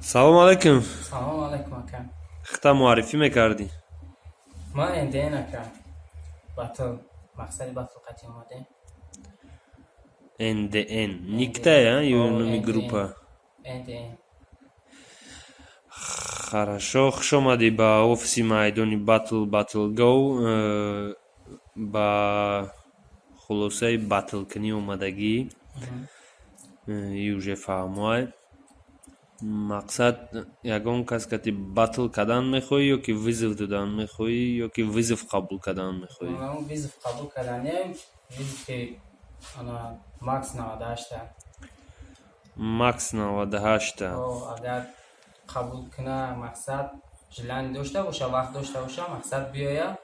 Салому алайкум. Салому алайкум, ака. Худта муаррифӣ мекардӣ? Ман НДН, ака. Батл, мақсади батл қатъи омадем. НДН никтая ё О, номи NDN. группа? НДН. Хорошо, хуш омадӣ ба офиси майдони батл, Батл Go. Ба хулосаи батлкунӣ омадагӣ и уже фаҳмоай. Мақсад, ягон кас кати батл кардан мехоҳӣ ё ки вызов додан мехоҳӣ, ё ки вызов қабул кардан мехоҳӣ? Мо вызов қабул карданем, вызов и ана Макс 98. Макс 98-та. О, агар қабул куна, мақсад, желание дошта боша, вақт дошта боша, мақсад, биёя,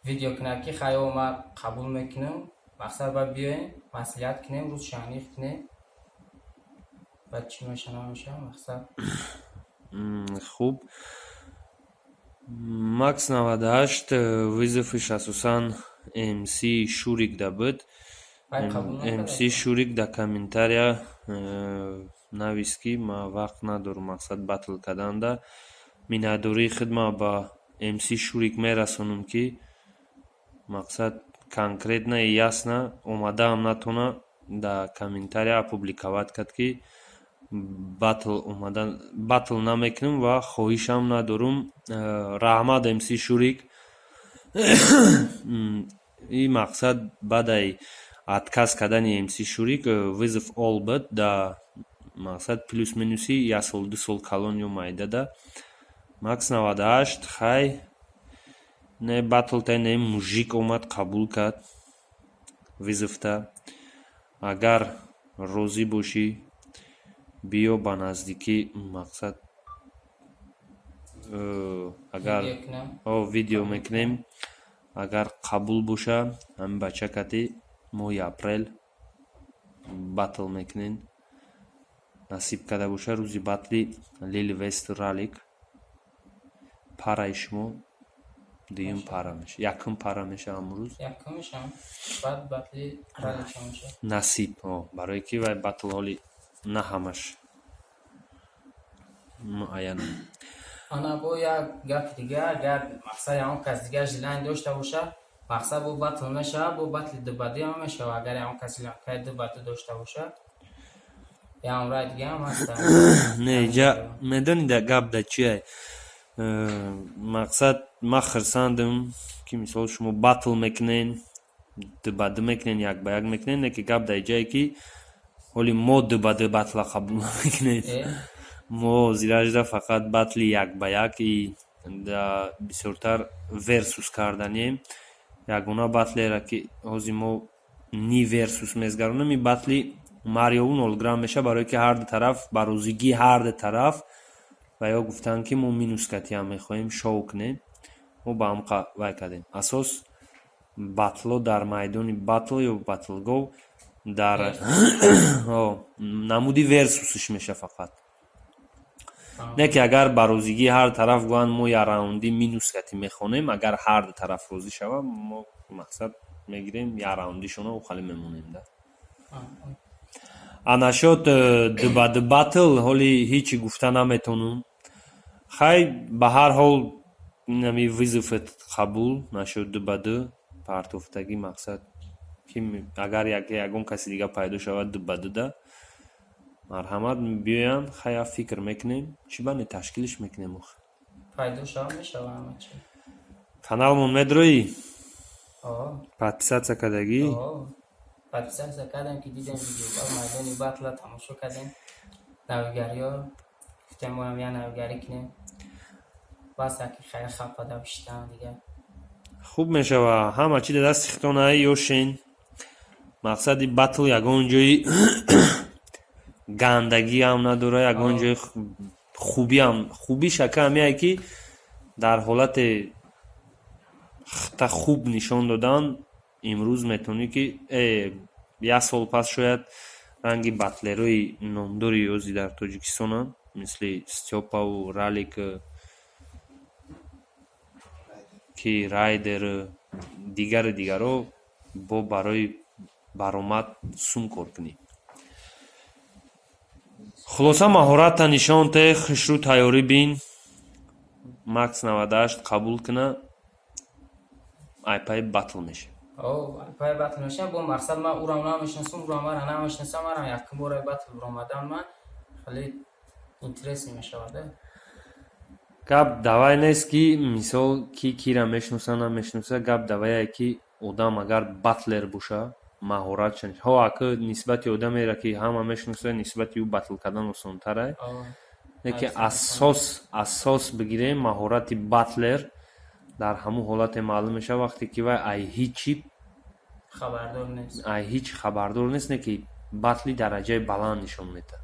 видео куна, ки хайо, ма қабул мекунам, мақсад, ба биёем, маслиҳат кунем, рӯз шаниқ кунем, баъд чӣ меша, намеша, мақсад. Хуб, Макс 98 вызов иш асосан МС Шурик да буд. Вай қабул МС накарда. Шурик дар комментария навист, ки ман вақт надорам, мақсад, батл карданда. Миннатдории худма ба МС Шурик мерасонам, ки мақсад, конкретно и ясно омадаам натона, дар комментария опубликовать кард, ки батл омада батл намекунам ва хоҳишам надорум. Раҳмат, МС Шурик. И мақсад, баъдаи отказ кардани МС Шурик вызов ол буд да, мақсад, плюс минуси як сол, 2 сол калон ё майда да Макс 98. Хай, не батл та, не мужик омад, қабул кард вызов та. Агар розӣ бошӣ, биё ба наздикӣ, мақсад, агар видео мекунем, агар қабул боша, ҳамин бача кати моҳи апрел батл мекунем, насиб карда боша, рӯзи батли Лили Вест Ралик. Параи шумо дуюм пара меша, якум пара меша ҳамрӯз. Насиб, барое ки вай батл ҳоли на ҳамаш муайян. Ана, бо як гапи дига: агар, мақсад, ягон кас дигар желание дошта боша, мақсад, бо батл мешавад, бо батли дубадӣ ҳам мешавад. Агар ягон кас кай дубадӣ дошта боша, ягон рай дига ҳам ҳаста. Не, иҷа медонӣ да гап да чия? Мақсад, ман хирсандам, ки мисол шумо батл мекунен, дубадӣ мекунен, як ба як мекунен, не ки гап дар иҷае, ки ҳоли мо дубадӣ батла қабул намекунем. Мо зиражда фақат батли як ба як и да бисёртар версус карданием. Ягона батлера, ки ҳозир мо ни версус мезгаронем, и батли Мариову Нолграм меша, барое ки ҳарду тараф ба розигии ҳарду тараф ва ё гуфтанд, ки мо минус катиам мехоҳем шоу кунем. Мо ба ҳам вай кардем. Асос батло дар майдони батл ё батлгоҳ дар намуди версусш меша фақат, не ки агар ба розигии ҳар тараф гӯянд, мо як раундӣ минус кати мехонем, агар ҳарду тараф розӣ шавад, мо, мақсад, мегирем як раундишона, ухалӣ мемонем да. А насчёт дубаду батл ҳоли ҳечи гуфта наметонам. Хай, ба ҳар ҳол, инами вызов ат қабул нашуд, дубаду партофтагӣ. Мақсад, ки агар ягон каси дига пайдо шавад дубадуда, марҳамат, биёянд. Хая, фикр мекунем, чӣ ба не, ташкилиш мекунем охи. Пайдо шава, мешава ҳама чи. Каналмон медроӣ? О. Подписаться кардагӣ? О, подписаться кардем, ки дидем видео майдони батла, тамошо кардем навигариҳо, гуфтем, моям як навигарӣ кунем, бас яки хайр хапада биштам дигар. Хуб мешава, ҳама чи дасти хитонаи ёшен. Мақсади батл ягон ҷои гандагиам надора, ягон ҷои хубиам. Хубиш ака ҳамяе, ки дар ҳолате хта хуб нишон додан, имрӯз метавонӣ, ки як сол пас шояд ранги батлерои номдори ёзи дар Тоҷикистонанд, мисли Стёпаву Ралик, ки Райдер, дигару дигаро, бо барои баромад сум кор кунӣ. Хулоса, маҳоратта нишон те, хушрӯ тайёрӣ бин. Макс 98 қабул куна, айпай батл мешавад. Айпай батл мешавад. Бо мақсад ман ӯрам намешинасам, ӯрам мара намешинасам. Марам якум бора батл баромадан, ман хеле интересный мешавад. Гап давай нест, ки мисол ки кира мешиноса, намешиноса. Гап давае, ки одам агар батлер боша, маҳоратша ҳо ака нисбати одамеро, ки ҳама мешиноса, нисбати ӯ батл кардан осонтарай. Леки асос бигирем, маҳорати батлер дар ҳамун ҳолате маълум мешавад, вақте ки вай ай ҳичи хабардор нест. Ай ҳеҷ хабардор нест, не ки батли дараҷаи баланд нишон медиҳад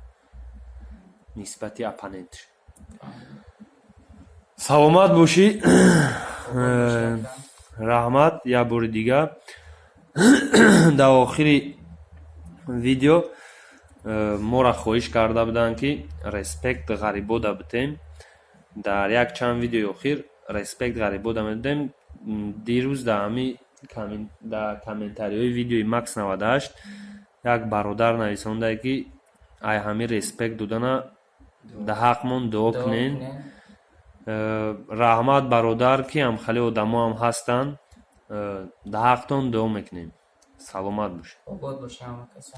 нисбати оппонентш. Саломат бошӣ, раҳмат. Як бори дигар дар охири видео моро хоҳиш карда буданд, ки респект ғарибода битем. Дар як чанд видеои охир респект ғарибода медодем. Дирӯз дар ҳами дар комментариҳои видеои Макс 98 як бародар нависондае, ки ай ҳами респект додана дар ҳаққмон дуо кунен. Раҳмат, бародар, ки ҳамхеле одамоам ҳастанд. Дар ҳақтон дуо мекунем. Саломат бошед. Обод бошед ҳама каса.